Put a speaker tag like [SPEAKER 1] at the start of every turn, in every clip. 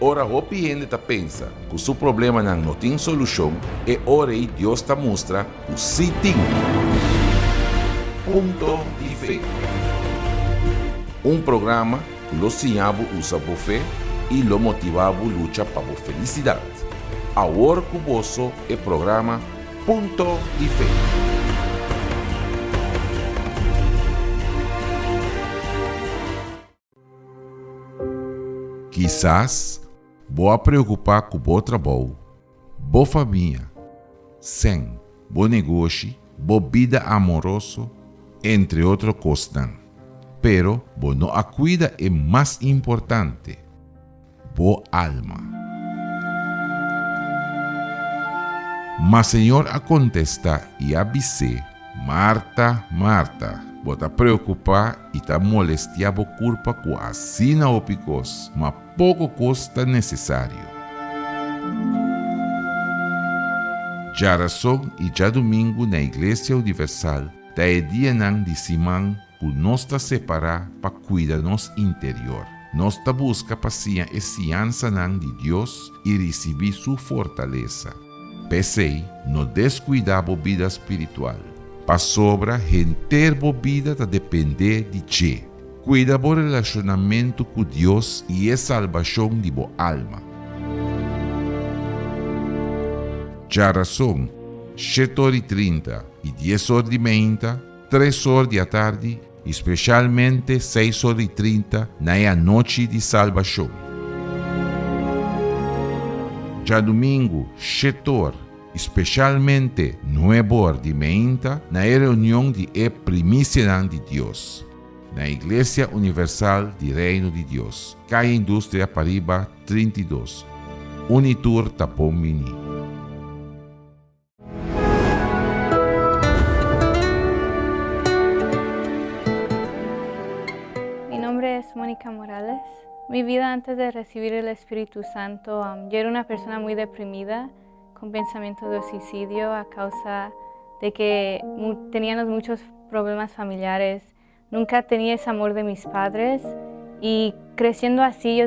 [SPEAKER 1] Ora hopi hende ta pensa ku su problemanan no tin solushon, e ora ei Dios ta mustra ku sí tin. Punto di Fe. Un programa ku lo siña bo usa bo fe i lo motivá bo lucha pa bo felisidat. Awor ku boso e programa Punto di Fe. Kisas bo a preokupá ku bo trabou, bo famia, sèn, bo negoshi, bo bida amoroso, entre otro kosnan. Pero bo no a kuida e mas importante, bo alma. Ma Señor a kontestá i a bis'é, Marta, Marta, bo ta preokupá i ta molestiá bo kurpa ku asina hopi kos, ma poko kos ta nesesario. Djarason i djadumingu na Iglesia Universal ta e dianan di siman ku nos ta separá pa kuida nos interior. Nos ta buska pa siña e siñansanan di Dios i risibí su fortalesa. P'esei, no deskuidá bo bida spiritual, pasobra henter bo bida ta dependé di dje. Kuida bo relashonamentu ku Dios i e salbashon di bo alma. Djarason, shet'or i trinta i dies'or di meinta, Tres or di atardi i speshalmente seis or i trinta na e anochi di salbashon. Djadumingu shet'or i speshalmente nueb'or di meinta na e reunion di e Primisianan di Dios na Iglesia Universal di Reino di Dios, Kaya Industria Pariba 32. Unitur ta bon bini.
[SPEAKER 2] Mi nombre es Mónica Morales. Mi vida antes de recibir el Espíritu Santo, yo era una persona muy deprimida, con pensamientos de suicidio a causa de que teníamos muchos problemas familiares. Nunca tenía ese amor de mis padres y creciendo así yo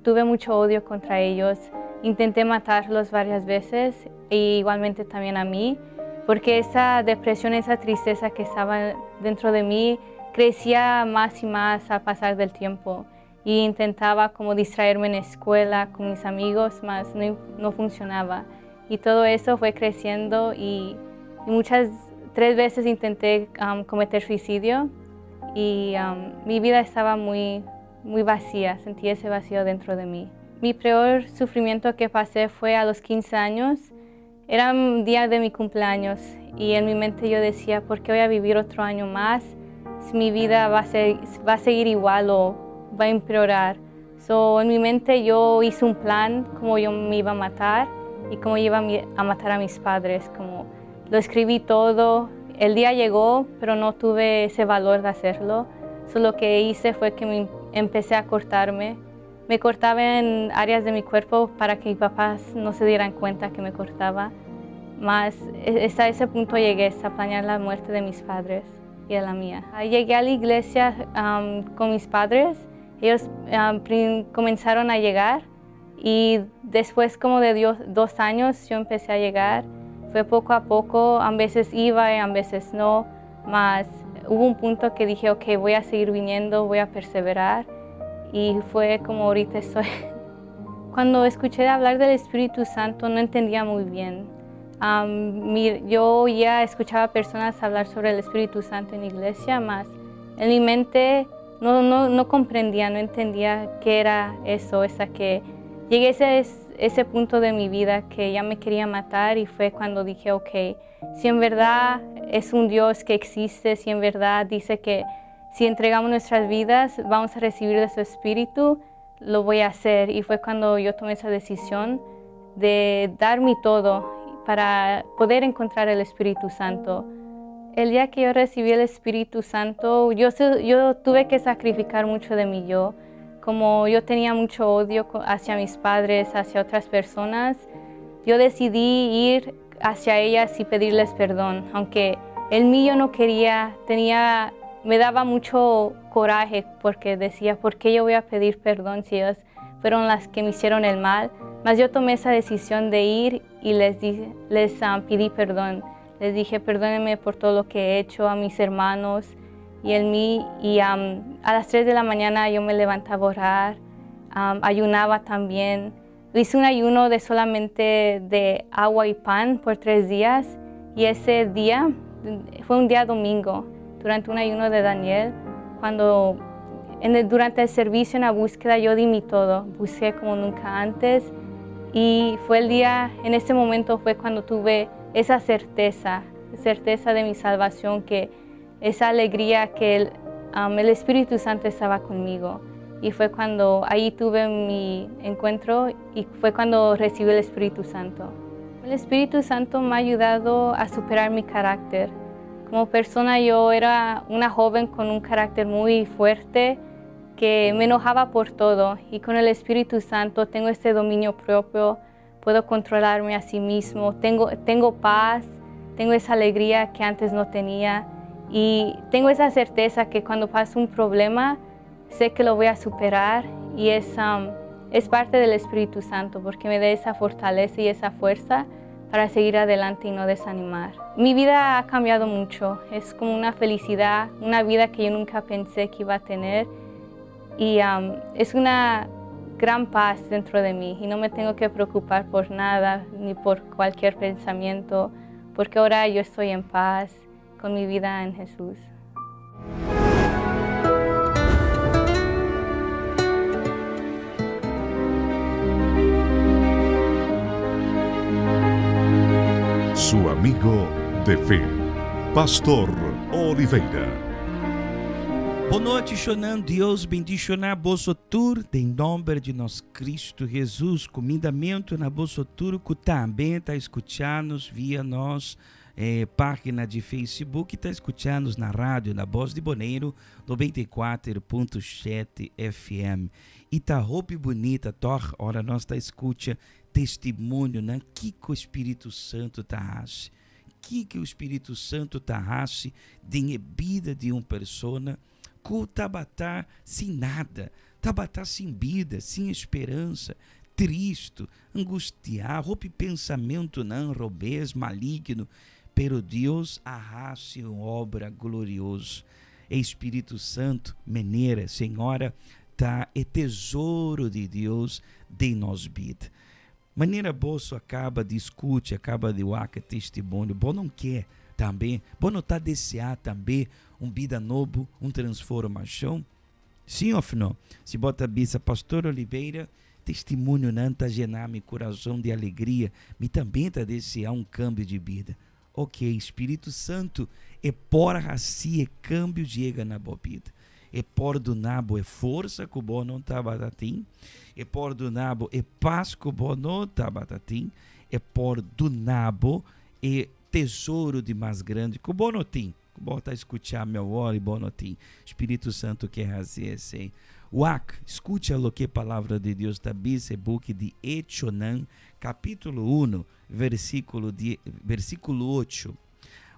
[SPEAKER 2] tuve mucho odio contra ellos. Intenté matarlos varias veces e igualmente también a mí, porque esa depresión, esa tristeza que estaba dentro de mí crecía más y más al pasar del tiempo. Y intentaba como distraerme en la escuela con mis amigos, mas no, no funcionaba. Y todo eso fue creciendo y, muchas, tres veces intenté cometer suicidio y mi vida estaba muy, muy vacía, sentí ese vacío dentro de mí. Mi peor sufrimiento que pasé fue a los 15 años. Era un día de mi cumpleaños y en mi mente yo decía, ¿por qué voy a vivir otro año más? Si mi vida va a, ser, va a seguir igual o va a empeorar. So, en mi mente yo hice un plan como yo me iba a matar y cómo iba a matar a mis padres. Como lo escribí todo. El día llegó, pero no tuve ese valor de hacerlo. So, lo que hice fue que me empecé a cortarme. Me cortaba en áreas de mi cuerpo para que mis papás no se dieran cuenta que me cortaba. Mas e, hasta ese punto llegué, hasta planear la muerte de mis padres y de la mía. Llegué a la iglesia con mis padres, ellos comenzaron a llegar y después como de dos años yo empecé a llegar. Fue poco a poco, a veces iba y a veces no, mas hubo un punto que dije, ok, voy a seguir viniendo, voy a perseverar y fue como ahorita estoy. Cuando escuché hablar del Espíritu Santo no entendía muy bien. Yo ya escuchaba personas hablar sobre el Espíritu Santo en la iglesia, mas en mi mente no, no, no comprendía, no entendía qué era eso, esa que llegué a ese, ese punto de mi vida que ya me quería matar y fue cuando dije, ok, si en verdad es un Dios que existe, si en verdad dice que si entregamos nuestras vidas vamos a recibir de su Espíritu, lo voy a hacer. Y fue cuando yo tomé esa decisión de dar mi todo para poder encontrar el Espíritu Santo. El día que yo recibí el Espíritu Santo, yo, yo tuve que sacrificar mucho de mi yo. Como yo tenía mucho odio hacia mis padres, hacia otras personas, yo decidí ir hacia ellas y pedirles perdón, aunque el mío no quería, tenía, me daba mucho coraje porque decía, ¿por qué yo voy a pedir perdón si ellos fueron las que me hicieron el mal, mas yo tomé esa decisión de ir y les, les pedí perdón. Les dije, perdónenme por todo lo que he hecho a mis hermanos y en mí. Y a las 3 de la mañana yo me levantaba a orar, ayunaba también. Hice un ayuno de solamente de agua y pan por 3 días y ese día fue un día domingo, durante un ayuno de Daniel, cuando durante el servicio en la búsqueda yo di mi todo, busqué como nunca antes y fue el día, en ese momento fue cuando tuve esa certeza, certeza de mi salvación, que esa alegría que el Espíritu Santo estaba conmigo. Y fue cuando ahí tuve mi encuentro y fue cuando recibí el Espíritu Santo. El Espíritu Santo me ha ayudado a superar mi carácter. Como persona yo era una joven con un carácter muy fuerte, que me enojaba por todo y con el Espíritu Santo tengo este dominio propio, puedo controlarme a sí mismo, tengo paz, tengo esa alegría que antes no tenía y tengo esa certeza que cuando pasa un problema sé que lo voy a superar y es parte del Espíritu Santo porque me da esa fortaleza y esa fuerza para seguir adelante y no desanimar. Mi vida ha cambiado mucho, es como una felicidad, una vida que yo nunca pensé que iba a tener y es una gran paz dentro de mí y no me tengo que preocupar por nada ni por cualquier pensamiento porque ahora yo estoy en paz con mi vida en Jesús.
[SPEAKER 3] Su amigo de fe, Pastor Oliveira.
[SPEAKER 4] Bon nochi, Shonan. Dios bendishoná boso tur den nòmber di nos Kristu Hesus. Kumindamentu na boso tur ku tambe ta skucha nos via nos página di Facebook i ta skucha nos na radio na Bos di Boneiru 94.7 FM. I ta hopi bunita tòg ora nos ta skucha testimonionan kiko Spiritu Santu ta hasi. Kiko Spiritu Santu ta hasi den e bida di un persona ku tabata sin nada, tabata sin bida, sin speransa, tristu, angustiá, hopi pensamentunan robes, maligno, pero Dios a hasi un obra glorioso. E Spiritu Santu, menera, señora, ta e tesoro di Dios den nos bida. Manera boso a kaba di skucha, kaba di wak testimonio, bo no ke tambe, bo no ta deseá tambe un bida nobo, un transformashon? Sí òf no? Si bo ta bisa, Pastor Oliveira, testimonionan ta yená mi kurason di alegria, mi tambe ta deseá un kambio di bida. Ok, Spiritu Santu e por hasi e kambio yega na bo bida. E por duna bo e forsa ku bo no tabata tin. E por duna bo e pas ku bo no tabata tin. E por duna bo e tesoro di mas grandi ku bo no tin. Ku bo ta skucha mi awor i bo no tin. Spiritu Santu ke hasi esei. Wak, skucha loke Palabra di Dios ta bisa e buki di Echonan, kapítulo uno, Versíkulo die, versíkulo ocho,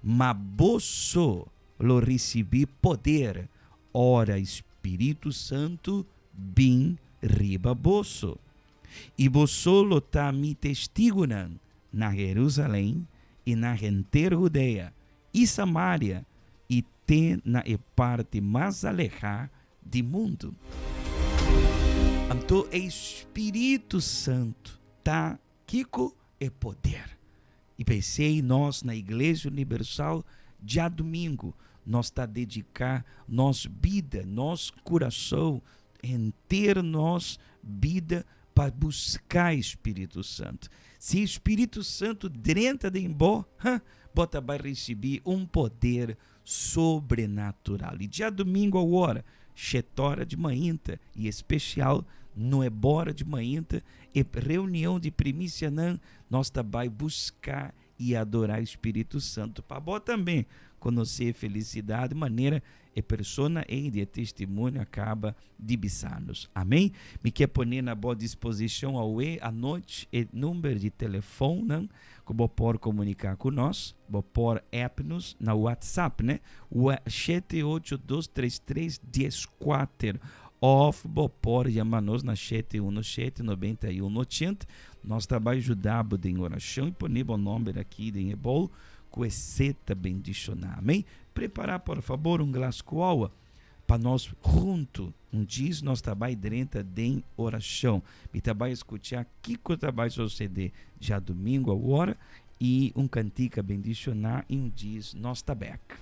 [SPEAKER 4] Ma boso lo risibí poder ora Spiritu Santu bin riba boso, i boso lo ta mi testigunan na Jerusalèm i na henter Hudea i Samaria i te na e parti mas alehá di mundu. Anto e Spiritu Santu ta Kiko e poder? I p'esei nos na Iglesia Unibersal djadumingu nos ta dediká nos bida, nos kurason, henter nos bida pa buska e Spiritu Santu. Si e Spiritu Santu drenta den bo, ha, bo ta bai risibí un poder sobrenatural. I djadumingu awor, shet'ora di mainta, i espesial nueb'ora di mainta, e reunion di primisianan, nos ta bai buska i adorá e Spiritu Santu. Pa bo tambe konosé e felisidat manera e persona ei di e testimonio a kaba di bisa nos. Amén. Mi ke pone na bo disposishon awe anochi e number di telefonnan ku bo por komuniká ku nos. Bo por app nos na WhatsApp, ne? Shete ocho dos tres tres dies kuater. Òf bo por yama nos na shete uno shete 91 80. Nos ta bai yuda bo den orashon i pone bo nòmber aki den e bol ku e seta bendishoná. Amén. Prepará por fabor un glas ku awa pa nos huntu un djis nos ta bai drenta den orashon. Mi ta bai skuchá kiko ta bai sosodé djadumingu awor i un kantika bendishoná i un djis nos ta bèk.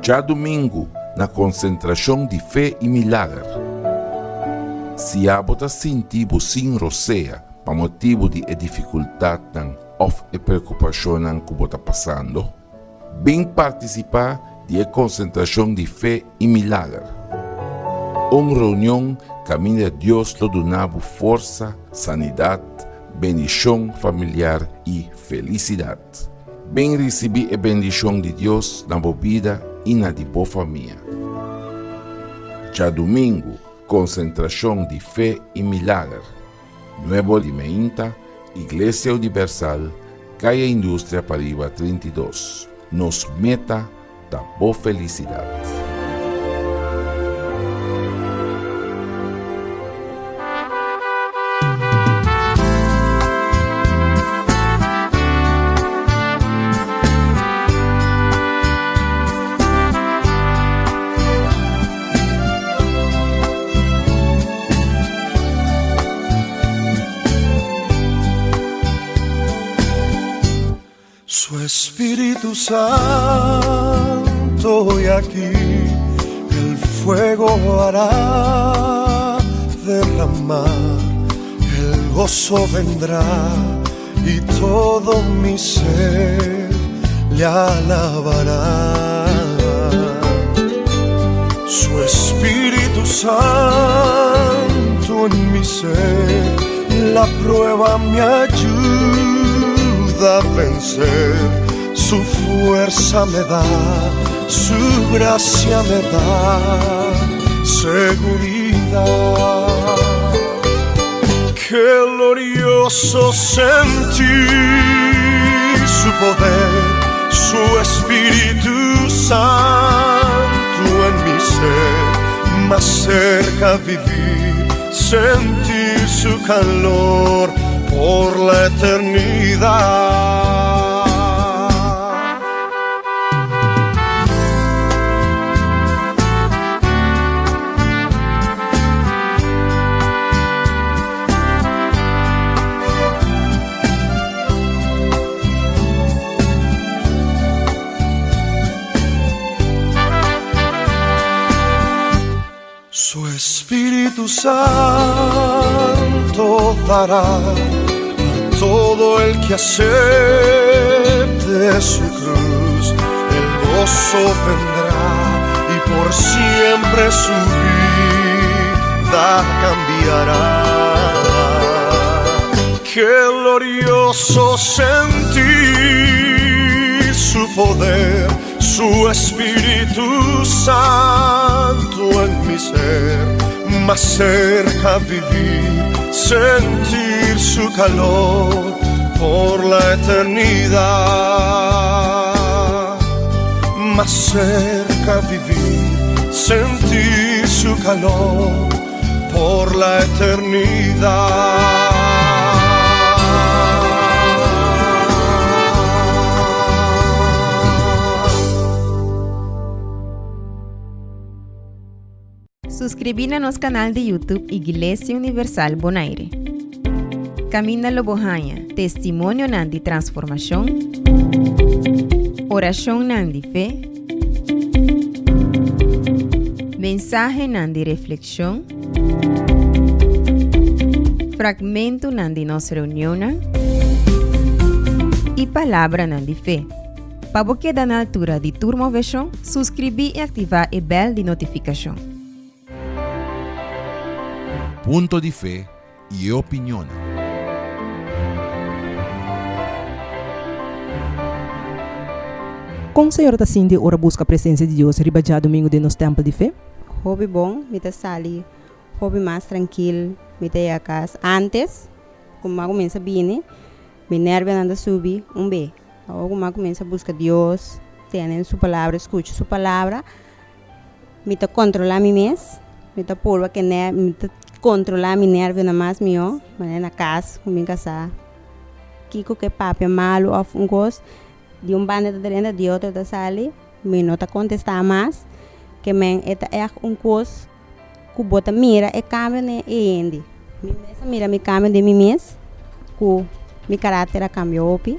[SPEAKER 1] Djadumingu na konsentrashon di fe i milager. Si abo ta sinti bo sin rosea pa motibu di e difikultatnan òf e preokupashonnan ku bo ta pasando, bin partisipá di e konsentrashon di fe i milager. Un reunion kaminda Dios lo duna bo forsa, sanidat, bendishon familiar i felisidat. Bin risibí e bendishon di Dios na bo bida i na di bo famia. Djadumingu, Konsentrashon di Fe i Milager, Nuevo di Meinta, Iglesia Universal, Kaya Industria Pariba 32. Nos meta ta bo felisidat.
[SPEAKER 5] Su Espíritu Santo hoy aquí el fuego hará derramar, el gozo vendrá y todo mi ser le alabará. Su Espíritu Santo en mi ser, la prueba me ayuda a vencer. Su fuerza me da, su gracia me da seguridad. Qué glorioso sentir su poder, su Espíritu Santo en mi ser, más cerca vivir, sentir su calor por la eternidad. Su Espíritu Santo dará a todo el que acepte su cruz. El gozo vendrá y por siempre su vida cambiará. Qué glorioso sentir su poder, su Espíritu Santo en mi ser, más cerca vivir, sentir su calor por la eternidad. Más cerca vivir, sentir su calor por la eternidad.
[SPEAKER 6] Suskribí na nos kanal di YouTube Iglesia Universal Bonaire. Kaminda lo bo haña testimonionan di transformashon, orashonnan di fe, mensahenan di reflekshon, fragmentonan di nos reunionnan i palabranan di fe. Pa bo keda na altura di tur moveshon, suskribí i aktivá e bèl di notifikashon.
[SPEAKER 1] Punto di fe i e opinionnan.
[SPEAKER 7] Kon Señor ta sinti ora buska presensia di Dios riba djadumingu den nos tèmpel di fe?
[SPEAKER 8] Hopi bon, mi ta sali hopi mas trankil, mi ta yega kas antes ku mi a kuminsa bini, mi nervionan ta subi un be. Awor ku mi a kuminsa buska Dios. tene su palabra, skucha su palabra, mi ta kontrolá mi mes, mi ta purba ke ner mi ta kontrolá mi nervionan mas mihó, manera na kas ku mi kasá kiko ke papia malu òf un kos di un banda ta drenta di otro ta sali, mi no ta kontestá mas, ke men e ta ègt un kos ku bo ta mira e kambio den e hende. Mi mes a mira mi kambio den mi mes ku mi karakter a kambia hopi,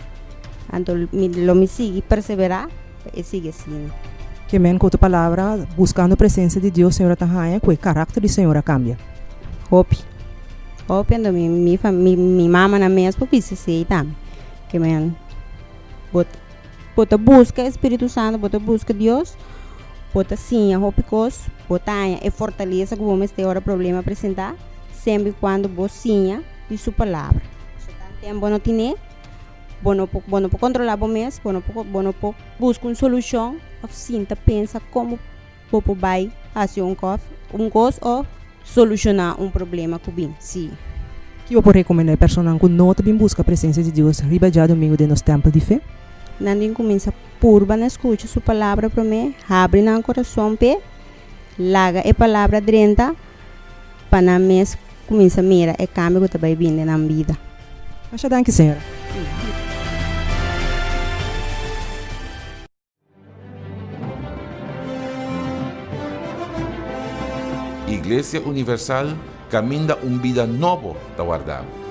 [SPEAKER 8] anto mi lo mi sigui perseverá pa e sigui asina.
[SPEAKER 7] Ke men ku otro palabra, buskando presensia di Dios señora ta haña ku e karakter di señora a kambia.
[SPEAKER 8] Hopi, hopi anto mi mi mi mi mamanan mes por bisa esei tambe, ke men bo Bo ta buska e Spiritu Santu, bo ta buska Dios, bo ta siña hopi kos, bo ta haña e fortalesa ku bo mester ora problema presentá, semper i kuando bo siña di su Palabra. So tanten bo no tin'é, bo no por bo no por kontrolá bo mes, bo no por bo no por buska un solushon òf sinta pensa komo bo por bai hasi un kòf un kos òf solushoná un problema ku bin. Sí.
[SPEAKER 7] Ki bo por rekomendá e personanan ku no ta bin buska presensia di Dios riba djadumingu den nos tèmpel di fe?
[SPEAKER 8] Nan tin kuminsá purba na skucha su palabra promé, habri nan kurason p'e, laga e palabra drenta pa nan mes kuminsá mira e kambio ku ta bai bin den nan bida.
[SPEAKER 7] Masha danki, señora.
[SPEAKER 1] Iglesia Universal kaminda un bida nobo ta warda bo.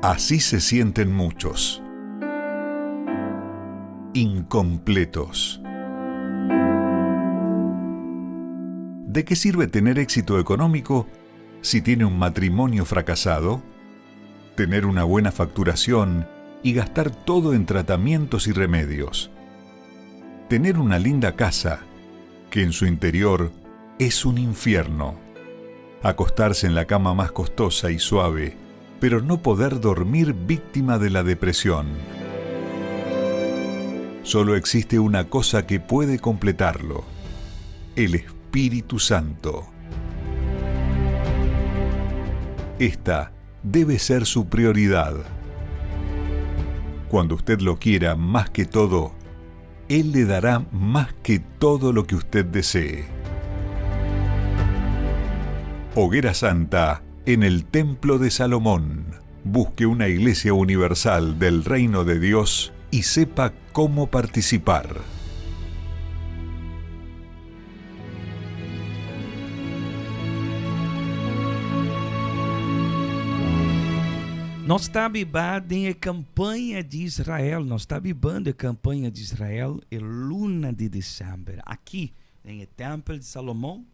[SPEAKER 3] Así se sienten muchos. Incompletos. ¿De qué sirve tener éxito económico si tiene un matrimonio fracasado? Tener una buena facturación y gastar todo en tratamientos y remedios. Tener una linda casa, que en su interior es un infierno. Acostarse en la cama más costosa y suave, pero no poder dormir víctima de la depresión. Solo existe una cosa que puede completarlo, el Espíritu Santo. Esta debe ser su prioridad. Cuando usted lo quiera más que todo, Él le dará más que todo lo que usted desee. Hoguera Santa en el Templo de Salomón. Busque una iglesia universal del Reino de Dios y sepa cómo participar.
[SPEAKER 4] Nos ta biba den e campaña di Israel, nos ta bibando e campaña di Israel e luna di december. Aki den e tempel di Salomon,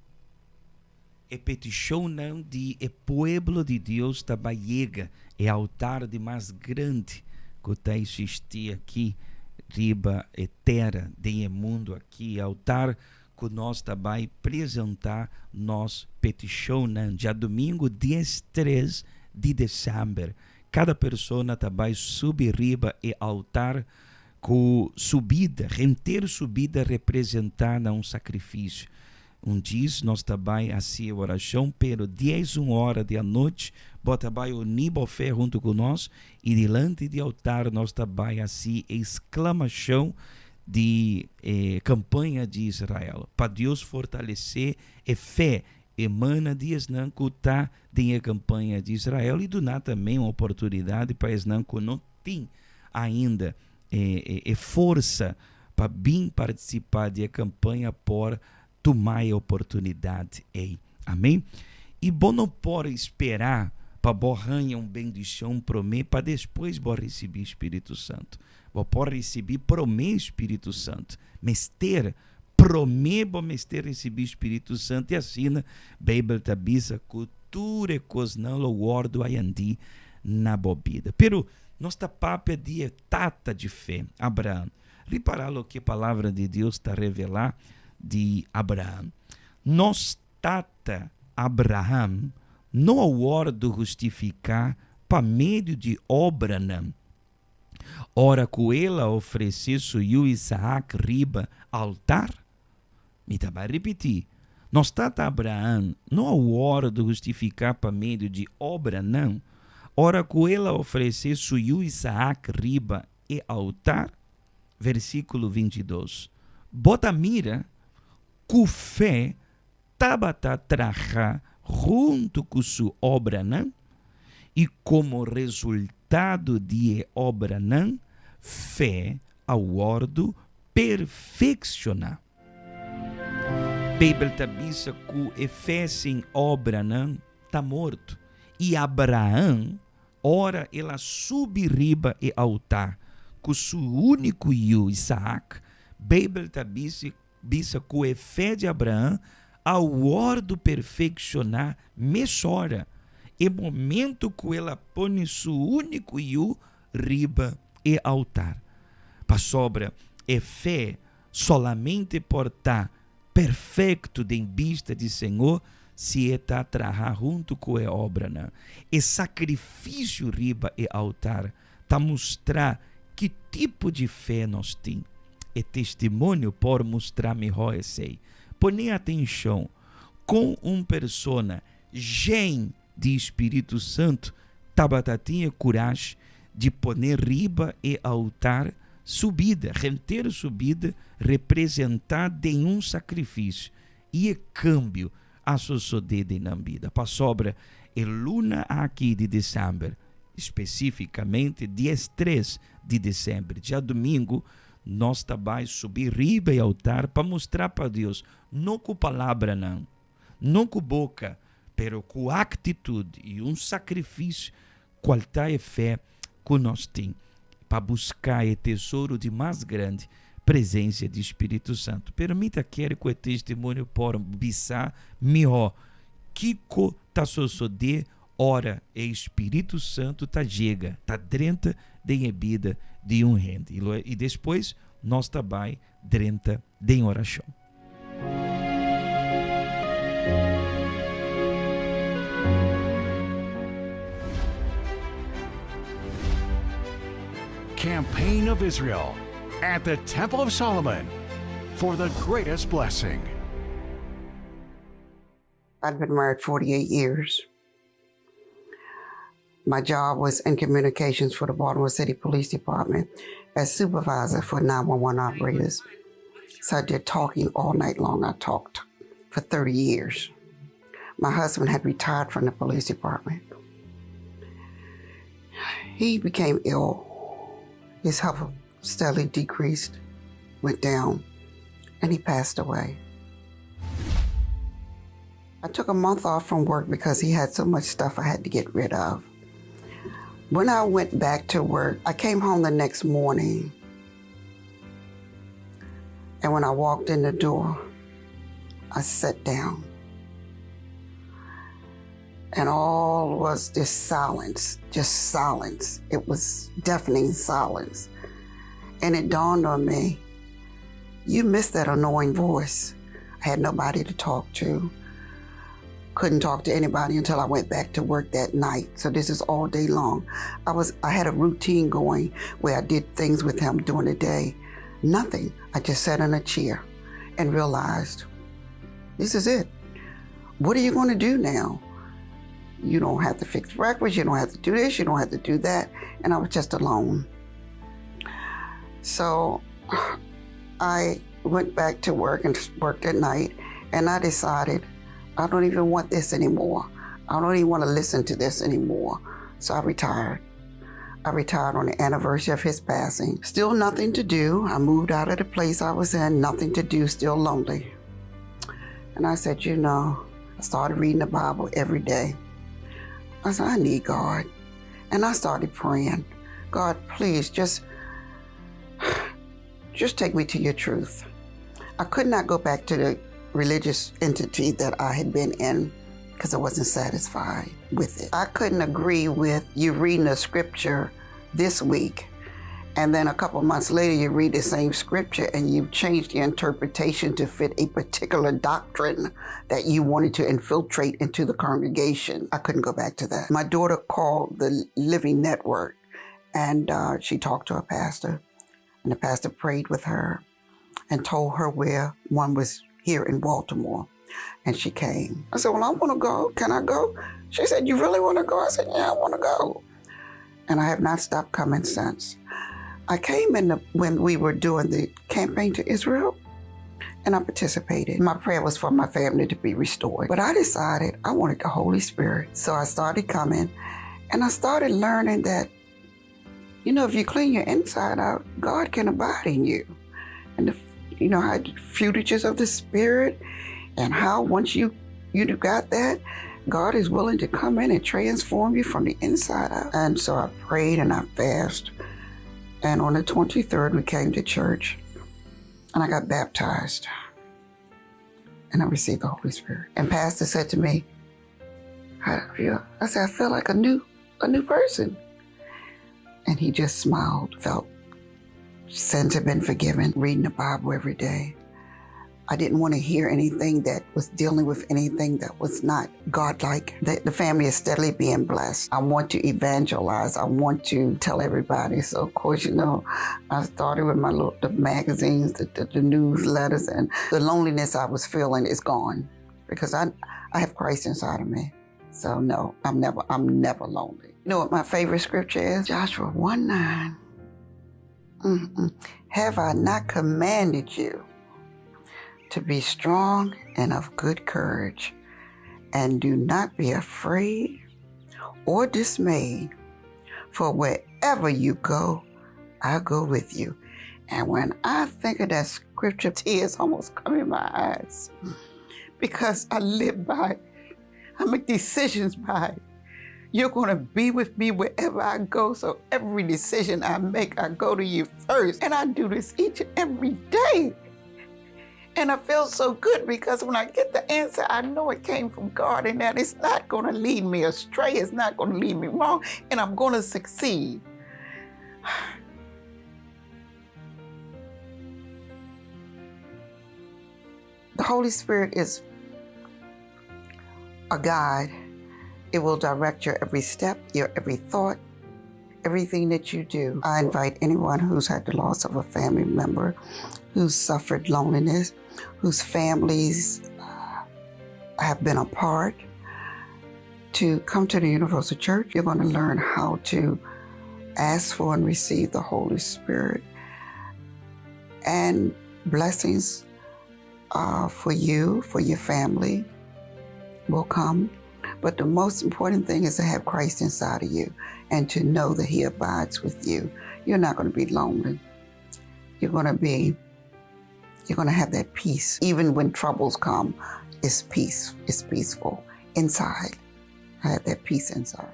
[SPEAKER 4] e peticionnan di e pueblo di Dios ta bai yega e altar di mas grandi cu ta existi aki riba e tera, den e mundo aki, e altar cu nos ta bai presenta nos peticionnan djadomingo 13 di december. Cada persona ta bai subi riba e altar cu su bida, henter su bida representa na un sacrificio. Un djis nos ta bai hasi e orashon, pero dies un ora di anochi bo ta bai uní bo fe huntu ku nos i dilanti di altar nos ta bai hasi e sklamashon di e kampaña di Israel, pa Dios fortalesé e fe e mana di esnan ku ta den e kampaña di Israel i duna tambe un oportunidat pa esnan ku no tin ainda e forsa pa bin partisipá di e kampaña por tuma e oportunidat ei. Amén. I bo no por esperá pa bo haña un bendishon promé pa despues bo risibí Spiritu Santu. Bo por risibí promé Spiritu Santu. Mester, promé bo mester risibí Spiritu Santu i asina Beibel ta bisa ku tur e kosnan lo wòrdu ayandí na bo bida. Pero nos ta papia di e tata di fe, Abraham. Ripará loke Palabra di Dios ta revelá di Abraham. Nos tata Abraham no a wòrdu hustifiká pa medio di obranan ora ku el a ofresé su yu Isaak riba altar? Mi ta bai ripití, Nos tata Abraham no a wòrdu hustifiká pa medio di obranan. Ora ku el a ofresé su yu Isaak riba e altar, versíkulo 22. Bo ta mira ku fe tabata traha huntu ku su obranan, i komo resultado di e obranan, fe a wòrdu perfekshoná. Beibel ta bisa ku e fe sin obranan ta morto. I Abraham, ora el a subi riba e altar ku su úniko yu Isaak, Beibel ta bisa bisa ku e fe di Abraham a wòrdu perfekshoná mesora, e momentu ku el a pone su úniko yu riba e altar. Pasobra e fe Solamente por ta perfecto den bista di Señor si e ta traha hunto cu e obranan. E sacrificio riba e altar ta mustra ki tipo di fe nos tin. E testimonio por mustra miho esey. Pone atencion con un persona jen di Spiritu Santu tabata tin e kurashi di pone riba e altar su bida, henter su bida representá den un sakrifisio, i e kambio a sosodé den nan bida. Pasobra e luna aki di desèmber, spesífikamente diestres di desèmber, djadumingu, nos ta bai subi riba e altar pa mustra pa Dios, no ku palabranan, No ku boka, pero ku aktitut i un sakrifisio kual ta e fe ku nos tin pa buska e tesoro di mas grandi, presensia di Spiritu Santu. Pero mi ta kere ku e testimonio por bisa mihó kiko ta sosodé ora e Spiritu Santu ta yega, ta drenta den e bida di un hende. I despues nos ta bai drenta den orashon.
[SPEAKER 9] Campaign of Israel at the Temple of Solomon for the greatest blessing.
[SPEAKER 10] I'd been married 48 years. My job was in communications for the Baltimore City Police Department as supervisor for 911 operators. So I did talking all night long. I talked for 30 years. My husband had retired from the police department. He became ill. His health steadily decreased, went down, and he passed away. I took a month off from work because he had so much stuff I had to get rid of. When I went back to work, I came home the next morning. And when I walked in the door, I sat down. And all was this silence, just silence. It was deafening silence. And it dawned on me you missed that annoying voice. I had nobody to talk to. Couldn't talk to anybody until I went back to work that night. So this is all day long. I was I had a routine going where I did things with him during the day. Nothing. I just sat in a chair and realized this is it. What are you going to do now? You don't have to fix breakfast. You don't have to do this. You don't have to do that. And I was just alone. So I went back to work and worked at night. And I decided I don't even want this anymore. I don't even want to listen to this anymore. So I retired. I retired on the anniversary of his passing. Still nothing to do. I moved out of the place I was in, nothing to do, still lonely. And I said, you know, I started reading the Bible every day. I said, I need God. And I started praying, God, please just just take me to your truth. I could not go back to the religious entity that I had been in because I wasn't satisfied with it. I couldn't agree with you reading a scripture this week and then a couple months later you read the same scripture and you've changed the interpretation to fit a particular doctrine that you wanted to infiltrate into the congregation. I couldn't go back to that. My daughter called the Living Network and uh, she talked to a pastor and the pastor prayed with her and told her where one was here in Baltimore. And she came. I said, Well, I want to go. Can I go? She said, You really want to go? I said, Yeah, I want to go. And I have not stopped coming since. I came in the, when we were doing the campaign to Israel and I participated. My prayer was for my family to be restored. But I decided I wanted the Holy Spirit. So I started coming and I started learning that, you know, if you clean your inside out, God can abide in you. And the, you know, how the fruitages of the Spirit and how once you you got that, God is willing to come in and transform you from the inside out. And so I prayed and I fasted. And on the 23rd, we came to church and I got baptized. And I received the Holy Spirit. And Pastor said to me, How do you feel? I said, I feel like a new, a new person. And he just smiled, felt sins had been forgiven, reading the Bible every day. I didn't want to hear anything that was dealing with anything that was not godlike. The, the family is steadily being blessed. I want to evangelize. I want to tell everybody. So, of course, you know, I started with my little the magazines, the, the, the newsletters, and the loneliness I was feeling is gone because I, I have Christ inside of me. So no, I'm never, I'm never lonely. You know what my favorite scripture is? Joshua 1 9. Mm-mm. Have I not commanded you to be strong and of good courage, and do not be afraid or dismayed, for wherever you go, I go with you. And when I think of that scripture, tears almost come in my eyes because I live by it. I make decisions by it. You're going to be with me wherever I go. So every decision I make, I go to you first. And I do this each and every day. And I feel so good because when I get the answer, I know it came from God and that it's not going to lead me astray. It's not going to lead me wrong. And I'm going to succeed. The Holy Spirit is a guide. It will direct your every step, your every thought, everything that you do. I invite anyone who's had the loss of a family member, who's suffered loneliness, whose families have been apart, to come to the Universal Church. You're going to learn how to ask for and receive the Holy Spirit and blessings uh, for you, for your family will come. But the most important thing is to have Christ inside of you and to know that He abides with you. You're not going to be lonely. You're going to be, you're going to have that peace. Even when troubles come, it's peace. It's peaceful inside. I have that peace inside.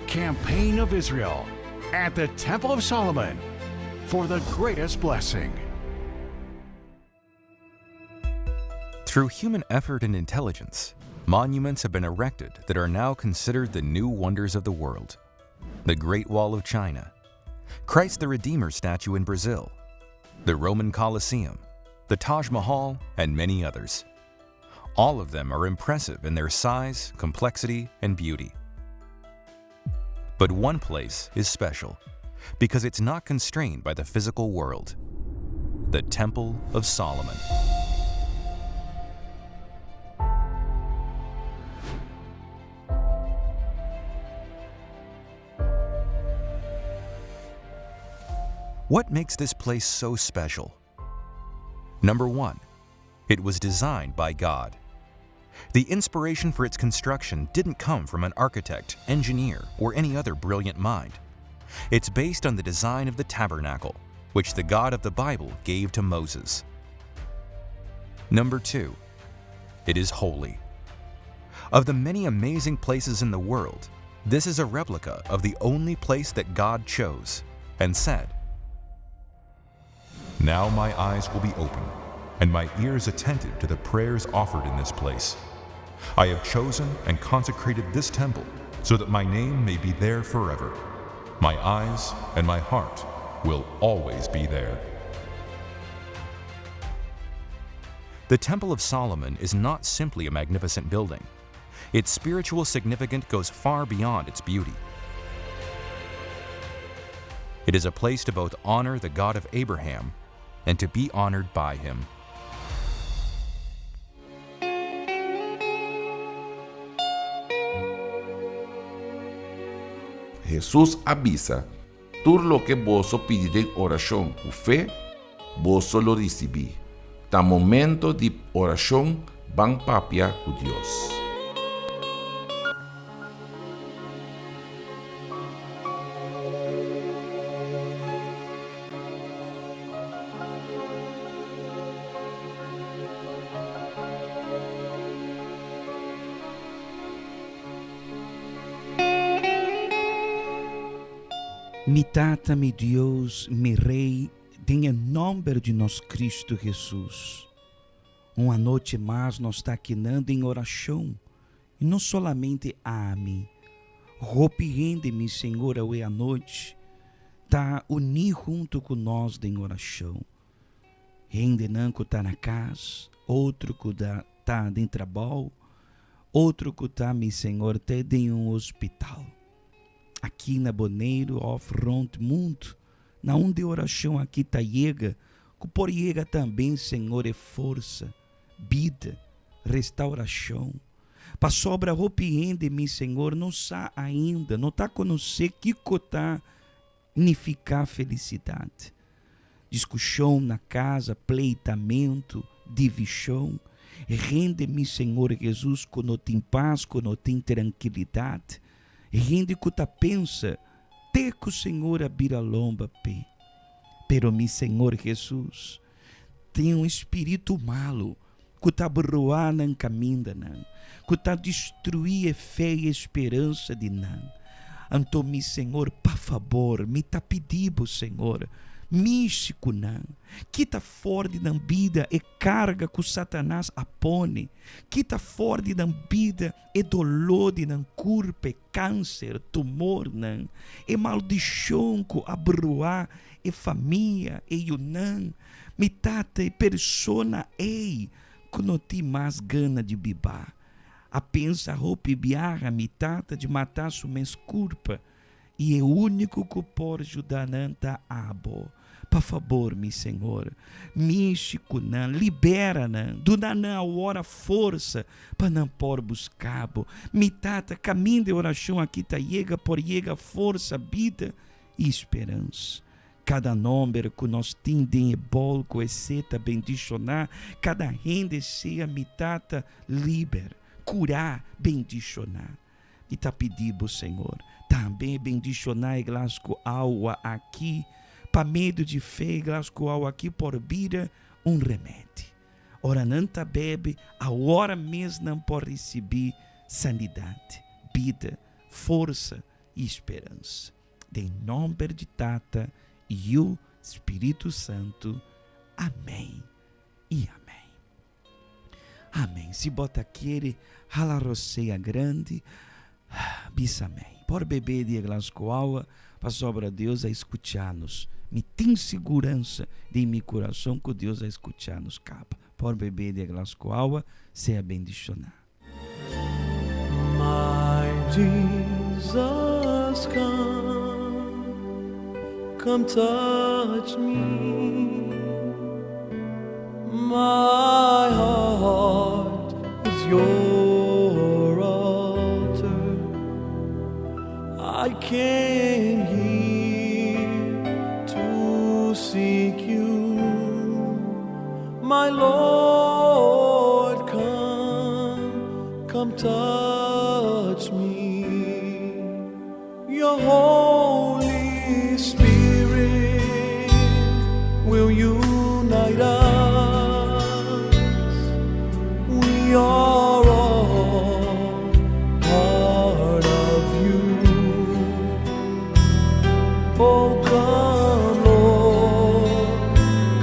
[SPEAKER 9] Campaign of Israel at the Temple of Solomon for the greatest blessing.
[SPEAKER 11] Through human effort and intelligence, monuments have been erected that are now considered the new wonders of the world. The Great Wall of China, Christ the Redeemer statue in Brazil, the Roman Colosseum, the Taj Mahal, and many others. All of them are impressive in their size, complexity, and beauty. But one place is special because it's not constrained by the physical world the Temple of Solomon. What makes this place so special? Number 1. It was designed by God. The inspiration for its construction didn't come from an architect, engineer, or any other brilliant mind. It's based on the design of the tabernacle, which the God of the Bible gave to Moses. Number 2. It is holy. Of the many amazing places in the world, this is a replica of the only place that God chose and said, Now my eyes will be open and my ears attentive to the prayers offered in this place. I have chosen and consecrated this temple so that my name may be there forever. My eyes and my heart will always be there. The Temple of Solomon is not simply a magnificent building. Its spiritual significance goes far beyond its beauty. It is a place to both honor the God of Abraham and to be honored by him.
[SPEAKER 1] Hesus a bisa, Tur loke boso pidi den orashon ku fe, boso lo risibí. Ta momento di orashon, ban papia ku Dios.
[SPEAKER 4] Mi Tata, mi Dios, mi Rey, den e nomber di nos Cristo Jesus, un anochi mas nos ta akinan den oracion, y no solamente ami, hopi hende, mi Señor, awe anochi ta uni hunto cu nos den oracion. Hendenan cu ta na cas, otro cu ta den trabao, otro cu ta, mi Señor, te den un hospital. Aki na Boneiru of rond mundo, na unda e oracion aki ta yega, cu por yega tambe, Señor, e forsa, bida, restauracion. Pasobra hopi hende, mi Señor, no sa ainda, no ta conoce kico ta nifica felicidad. Discusion na casa, pleitamento, division. Hende, mi Señor Jesus, cu no tin paz, cu no tin tranquilidad. Hende cu ta pensa te cu Señor a bira lomba p'e. Pero mi Señor Jesus, tin un spiritu malo cu ta broa nan camindanan, cu ta destrui e fe y e speransa di nan. Anto mi Señor, pa fabor, mi ta pidi bo, Señor, mishi cu nan, kita for di nan bida e carga cu Satanas a pone, kita for di nan bida e dolor di nan curpa, e cancer, tumornan, e maldicion cu a broa e famia, e yunan. Mi tata e persona ei ku no tin mas gana di biba. A pensa hopi biaha mi tata di mata su mes kurpa i e úniko ku por juda nan ta abo. Pa fabor, mi Señor, mishi ku nan, libera nan, duna nan awor forsa pa nan por buska bo. Mi tata, kaminda e orashon aki ta yega por yega forsa, bida i speransa. Kada nomber ku nos tin den e bol ku esei ta bendishoná kada hende sea mi Tata liber, kurá, bendishoná. Mi ta pidi bo, Señor, tambe bendishoná e glas ku awa aki, pa medio di fe e glas ku awa aki por bira un remedi. Ora nan ta bebe, awor mes nan por risibí sanidat, bida, forsa i speransa. Den nomber di Tata, Yu, Spiritu Santu. Amèn i amèn. Amèn. Si bo ta kere hala rosea grandi, bisa amèn. Por bebe di e glas ku awa, pasobra Dios a skucha nos. Mi tin siguransa den mi kurason ku Dios a skucha nos kaba. Por bebe di e glas ku awa, sea bendishoná.
[SPEAKER 12] My Jesus, come, come touch me. My heart is your altar. I came here to seek you, my Lord. Come, come touch me. Your Holy Spirit will unite us. We are all part of you. Oh, come, Lord,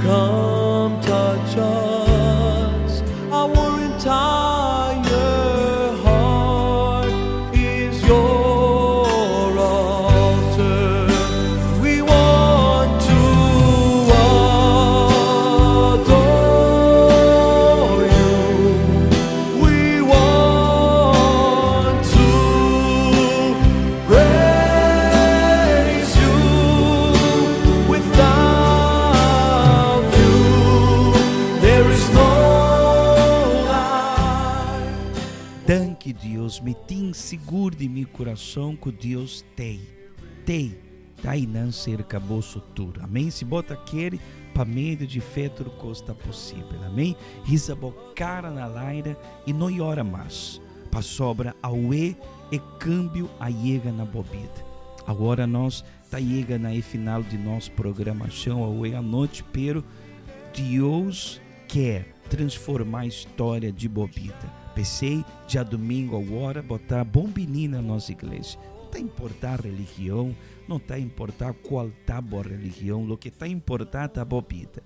[SPEAKER 12] come touch us. Our entire heart is your altar. We want to adore you. We want to praise you. Without you, there is no life.
[SPEAKER 4] Danki Dios, mi tin sigur di mi kurason ku Dios t'ei. tei ta einan serka boso tur. Amén. Si bo ta kere, pa medio di fe tur kos ta posibel. Amén. Hisa bo kara na laira i no yora mas, pasobra awe e kambio a yega na bo bida. Awor nos ta yega na e final di nos programashon awe anochi, pero Dios ke transformá storia di bo bida. P'esei, djadumingu awor bo ta bon bini na nos iglesia. No ta importá religion, no ta importá kual ta bo religion, loke ta importá ta bo bida.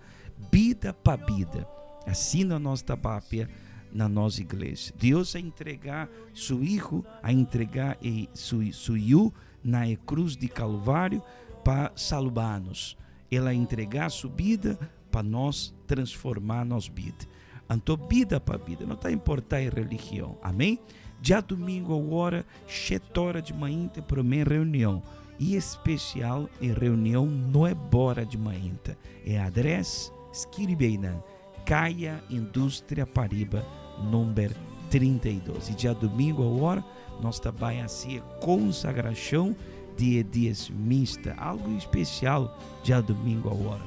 [SPEAKER 4] Bida pa bida. Asina nos ta papia na nos iglesia. Dios a entregá su Hijo, a entregá e su su Yu na e krus di Kalvario pa salbá nos. El a entregá su bida pa nos transformá nos bida. Anto bida pa bida, no ta importá e religion. Amén? Djadumingu awor, shete ora di mainta e promé reunion. I espesial e reunion nuebe ora di mainta. E adrès, skirbi einan, Kaya Industria Pariba, number 32. I djadumingu awor nos ta bai hasi e konsagrashon di e diesmista. Algu espesial djadumingu awor.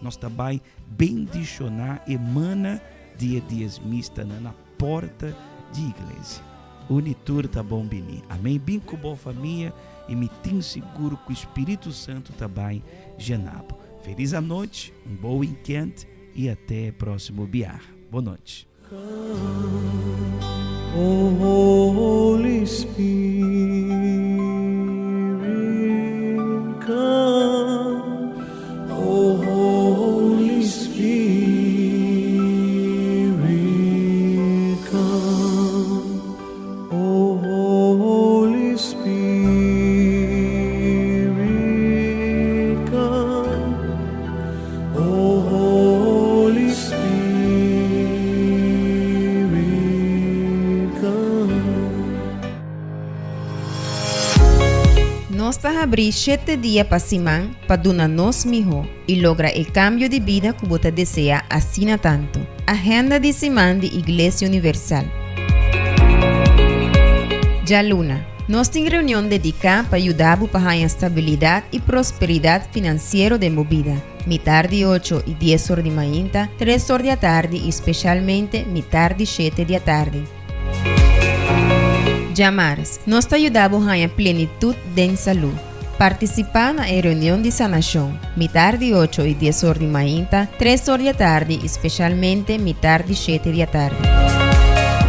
[SPEAKER 4] Nos ta bai bendishoná e mana di e diesmistanan na porta di iglesia. Uni tur ta bon bini. Amén. Bin ku bo famia i mi tin sigur ku Spiritu Santu ta bai jena bo. Felis anochi, un bon weekend i ate próksimo biaha. Bon nochi.
[SPEAKER 12] Oh Holy Spirit come, oh Holy Spirit come, oh Holy Spirit come, oh Holy Spirit come.
[SPEAKER 6] Nos ta habrí shete dia pa siman pa duna nos mihó i logra e kambio di bida ku bo ta deseá asina tantu. Agenda di siman di Iglesia Universal. Djaluna, Nos tin reunion dediká pa yuda bo pa haña stabilidat i prosperidat finansiero den bo bida. Mitar di ocho i dies or di mainta, tres or di atardi i speshalmente mitar di shete di atardi. Djamars, nos ta yuda bo haña plenitut den salú. Partisipá na e reunion di sanashon, mitar di ocho i dies or di mainta, tres or di atardi i speshalmente mitar di shete di atardi.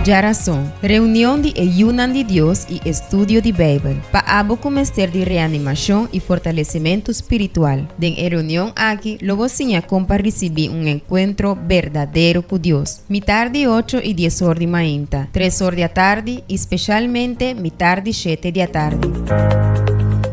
[SPEAKER 6] Djarason, Reunion di e Yunan di Dios i Estudio di Beibel, pa abo ku mester di reanimashon i fortalesimentu spiritual. Den e reunion aki lo bo siña kon pa risibí un enkuentro berdadero ku Dios. Mitar di ocho i dies or di mainta, tres or di atardi i speshalmente mitar di shete di atardi.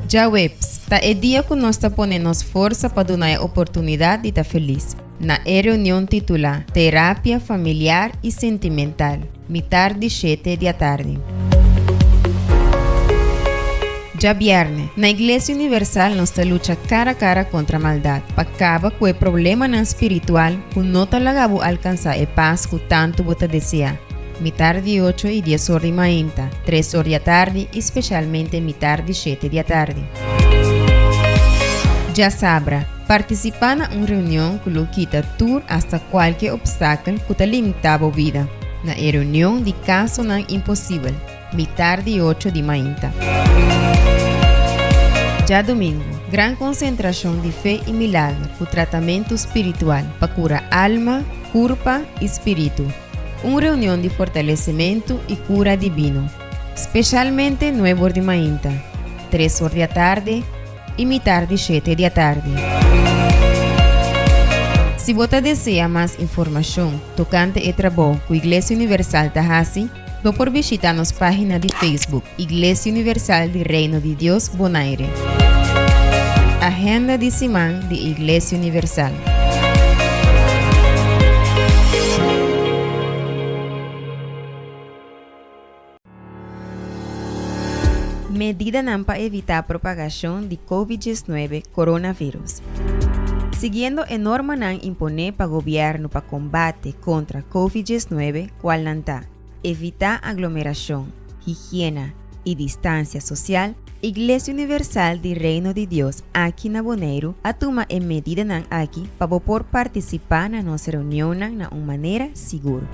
[SPEAKER 6] Djaweps, ta e dia ku nos ta pone nos forsa pa duna e oportunidat di ta felis. Na e reunion titulá Terapia Familiar i Sentimental, mitar di shete di atardi. Djabièrnè, na Iglesia Universal nos ta lucha kara kara kontra maldat pa kaba ku e problemanan spiritual ku no ta laga bo alkansá e pas ku tantu bo ta deseá. Mitar di ocho i dies or di mainta, tres or di atardi i speshalmente mitar di shete di atardi. Djasabra, partisipá na un reunion ku lo kita tur asta kualke opstakel ku ta limitá bo bida. Na e reunion di Kasonan Imposibel, mitar di ocho di mainta. Djadumingu, gran konsentrashon di fe i milager ku tratamentu spiritual pa kura alma, kurpa i spiritu. Un reunion di fortalesimentu i kura dibino, speshalmente nuebe or di mainta, tres or di atardi i mitar di shete di atardi. Si bo ta desea mas informashon tokante e trabou ku Iglesia Universal ta hasi, bo por bishita nos página di Facebook, Iglesia Universal di Reino di Dios Bonaire. Agenda di siman di Iglesia Universal. Medidanan pa evitá propagashon di Covid 19 Coronavirus. Siguiendo e normanan imponé pa gobièrnu pa kombate kontra Covid 19 kualnan ta, evitá aglomerashon, higiena i distansia sosial, Iglesia Universal di Reino di Dios aki na Boneiru a tuma e medidanan aki pa bo por partisipá na nos reunionnan na un manera sigur.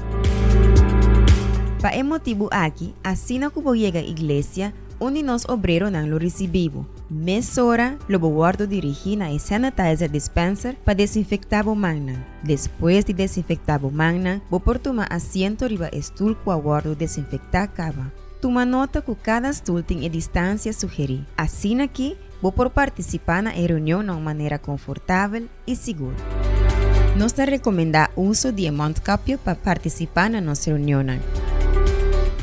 [SPEAKER 6] Pa e motibu aki, asina ku bo yega iglesia, un di nos obreronan lo risibí bo. Mesora lo bo wòrdu dirigí na e sanitizer dispenser pa desinfektá bo mannan. Despues di desinfektá bo mannan, bo por tuma asiento riba e stul ku a wòrdu desinfektá kaba. Tuma nota ku kada stul tin e distansia sugerí. Asina ki bo por partisipá na e reunion na un manera konfortabel i sigur. Nos ta rekomendá uso di e mondkapje pa partisipá na nos reunionnan.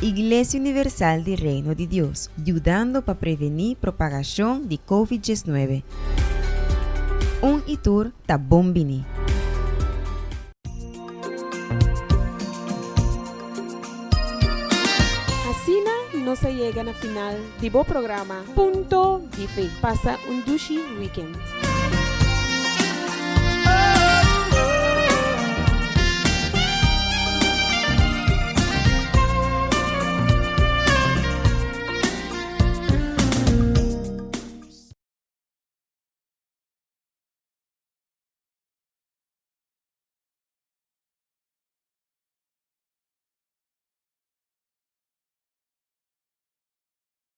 [SPEAKER 6] Iglesia Universal di Reino di Dios, yudando pa prevení propagashon di Covid 19. Un i tur ta bon bini.
[SPEAKER 13] Asina nos a yega na final di bo programa Punto di Fe. Pasa un dushi weekend.